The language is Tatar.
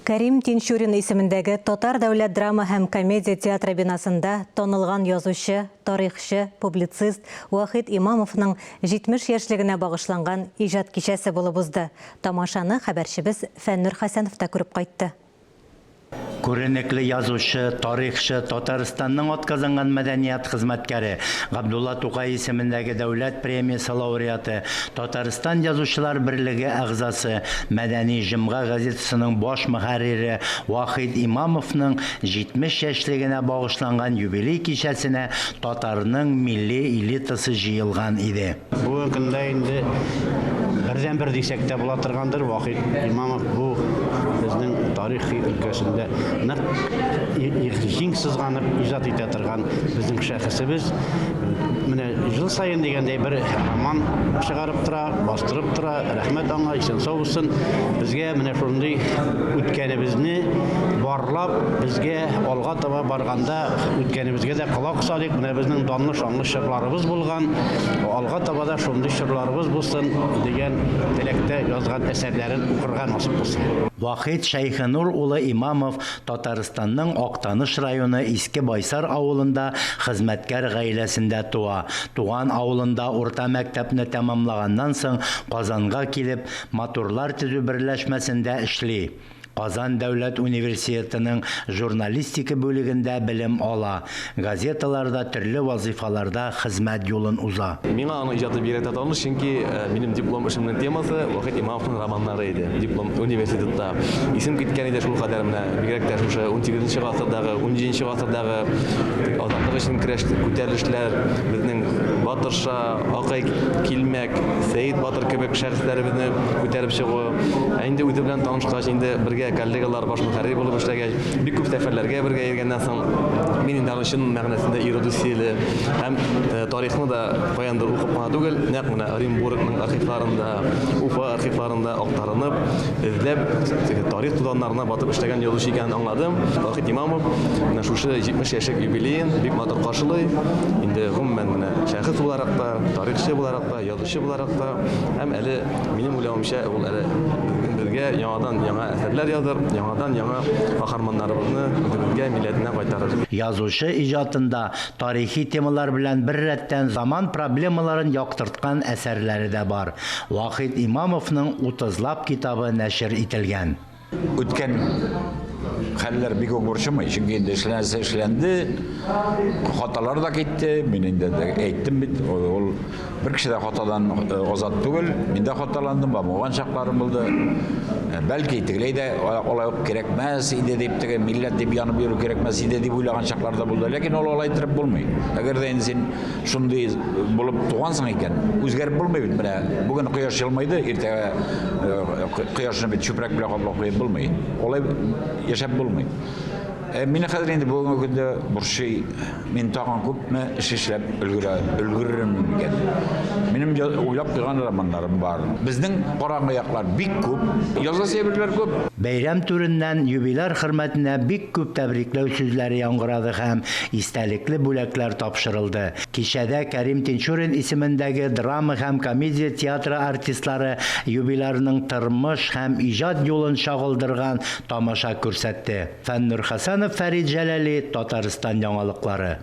Кәрим Тинчурин исемендәге Татар дәүләт драма һәм комедия театры бинасында танылган язучы, тарихчы, публицист Вахит Имамовның 70 яшьлегенә багышланган иҗат кичәсе булып узды. Тамашаны хәбәрчебез Фәннур Хәсәнов та күреп кайтты. Күренекле язучы, тарихчы, Татарстанның атказанган мәдәният хезмәткәре, Габдулла Тукай исемендәге дәүләт премиясе лауреаты, Татарстан Язучылар берлеге әгъзасы, Мәдәни җомга газетасының баш мөхәррире Вахит Имамовның 70 яшьлегенә багышланган юбилей кичәсенә татарның милли элитасы җыелган иде. Бүгенге көндә инде бердәнбер дисәк тә була торгандыр, Вахит Имамов бу безнең тарихи өлкәсендә нык җиң сызганып иҗат итә торган безнең шәхесебез. Менә ел саен дигәндәй бер роман чыгарып тора, бастырып тора. Рәхмәт аңа, исән-сау булсын. Безгә менә шундый үткәнебезне барлап, безгә алга таба барганда үткәнебезгә дә колак салыйк. Менә безнең данлы шанлы чорларыбыз булган, алга таба да шундый чорларыбыз булсын дигән теләктә язган әсәрләрен укырга насыйп булсын. Вахит Шәйхенур улы Имамов Татарстанның Актаныш районы Иске Байсар авылында хезмәткәр гаиләсендә туа. Туган авылында урта мәктәпне тәмамлаганнан соң Казанга килеп, моторлар төзү берләшмәсендә эшли. Казан дәүләт университетының журналистика бүлегендә белем ала, газеталарда төрле вазыйфаларда хезмәт юлын уза. Миңа аның иҗаты бигрәк тә таныш, чөнки минем диплом эшемнең темасы Вахит Имамовның романнары иде. Диплом университетта. Исем киткән иде шулкадәр менә, бигрәк тә шушы унсигезенче гасырдагы, унҗиденче гасырдагы азатлык өчен көрәш, күтәрелешләр, безнең Батырша, Акай Килмәк, Сәет батыр кебек шәхесләребезне күтәреп чыгуы. Ә инде үзе белән танышкач, инде бергә коллегалар, баш мөхәррир булып эшләгәч, бик күп сәфәрләргә бергә йөргәннән соң, мин инде аның чын мәгънәсендә эрудицияле һәм э, тарихны да каяндыр укып кына түгел, нәкъ менә Оренбургның архивларында, Уфа архивларында актарынып, эзләп, тарих тузаннарына батып эшләгән язучы икәнен аңладым. Вахит Имамов менә шушы 70 яшьлек юбилеен бик матур каршылый. Инде гомумән менә шәхес буларак та, тарихчы буларак та, язучы буларак та һәм әле минем уйлавымча, ул әле безгә яңадан яңа әсәрләр языр, яңадан яңа каһарманнарыбызны үзебезгә, милләтенә кайтарыр. Язучы иҗатында тарихи темалар белән беррәттән заман проблемаларын яктырткан әсәрләре дә бар. Вахит Имамовның утызлап китабы нәшер ителгән. Үткән хәлләр бик үк борчымый, чөнки инде эшләнәсе эшләнде, хаталар да китте, мин инде әйттем бит, ул бер кеше дә хатадан э, азат түгел, мин дә хаталандым, булган чакларым булды. Э, бәлки тегеләй дә алай ук кирәкмәс иде дип, теге милләт дип янып йөрү кирәкмәс иде дип уйлаган чаклар да булды. Ләкин ул алай иттереп булмый. Әгәр дә инде син Шундый булып тугансың икән, үзгәреп булмый бит менә. Бүген кояш елмайды, иртәгә э, кояшны бит чүпрәк белән каплап куеп булмый. Алай яшәп булмый. Э, мине хәзер инде бүгенге көндә борчый. Мин тагын күпме эш эшләп өлгерә, өлгерермен микән? Минем уйлап куйган романнарым бар. Безнең караңгы яклар бик күп, язасы әйберләр күп. Бәйрәм түреннән юбиляр хөрмәтенә бик күп тәбрикләү сүзләре яңгырады һәм истәлекле бүләкләр тапшырылды. Кичәдә Кәрим Тинчурин исемендәге драма һәм комедия театры артистлары юбилярның тормыш һәм иҗат юлын чагылдырган тамаша күрсәтте. Фәннур Хәсәнов, Фәрит Җәләли, Татарстан яңалыклары.